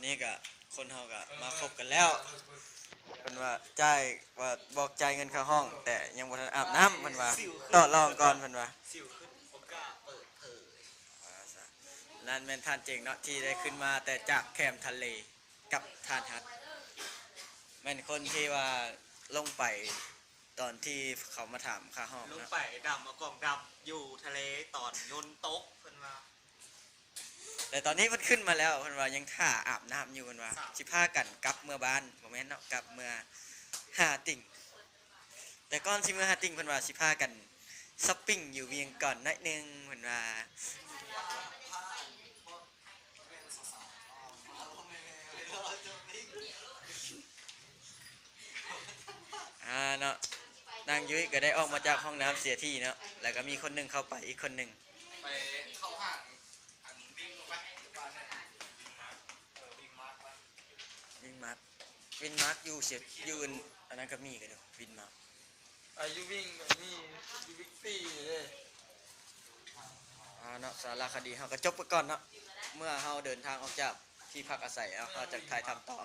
ນີ້ກະຄົນເຮົາກະມາຄົບກັນແລ້ວ. ເພິ່ນວ່າຈ່າຍ ວ່າບອກຈ່າຍເງິນຄ່າຫ້ອງ ແຕ່ຍັງບໍ່ທັນອາບນ້ຳ ເພິ່ນວ່າ. ຕໍ່ລອງກ່ອນ ເພິ່ນວ່າ. ນັ້ນແມ່ນທ່ານເຈງເນາະ ທີ່ໄດ້ຂຶ້ນມາແຕ່ຈາກແຄມທະເລກັບທ່ານຮັດ. ແມ່ນຄົນທີ່ວ່າລົງໄປຕອນທີ່ເຂົາມາຖາມຄ່າຫ້ອງ ລົງໄປດຳເອົາກອງດຳຢູ່ທະເລຕອນຍົນຕົກ ເພິ່ນວ່າ. ແຕ່ຕອນນີ້ເພິ່ນຂຶ້ນມາແລ້ວ ເພິ່ນວ່າຍັງຖ້າອາບນ້ຳຢູ່ ເພິ່ນວ່າ. ຊິພາກັນກັບເມືອບ້ານ ບໍ່ແມ່ນເນາະ ກັບເມືອຫາຕິ່ງ. ແຕ່ກ່ອນຊິເມືອຫາຕິ່ງ ເພິ່ນວ່າຊິພາກັນຊັອບປິງຢູ່ວຽງກ່ອນໜ້ອຍໜຶ່ງ ເພິ່ນວ່າ. ອ່າເນາະ ນາງຍຸ້ຍກໍໄດ້ອອກມາຈາກຫ້ອງນ້ຳເສຍທີເນາະ ແລ້ວກໍມີຄົນໜຶ່ງເຂົ້າໄປ ອີກຄົນໜຶ່ງ ໄປເຂົ້າຫ້າງ ອັນ ວິງລົງໄປ ວິງມາກ ເອີ ວິງມາກ ວິງມາກ ວິງມາກຢູ່ເສຍ ຢູ່ອັນ ອັນນັ້ນກໍມີກໍຢູ່ ວິງມາກ ອ່າ ຢູ່ວິງ ອັນນີ້ ຢູ່ວິກຊີເດ້. ອ່າເນາະ ສາລະຄະດີເຮົາກໍຈົບໄປກ່ອນເນາະ. ເມື່ອເຮົາເດີນທາງອອກຈາກທີ່ພັກອາໄສແລ້ວ ເຮົາຈະຖ່າຍທຳຕໍ່.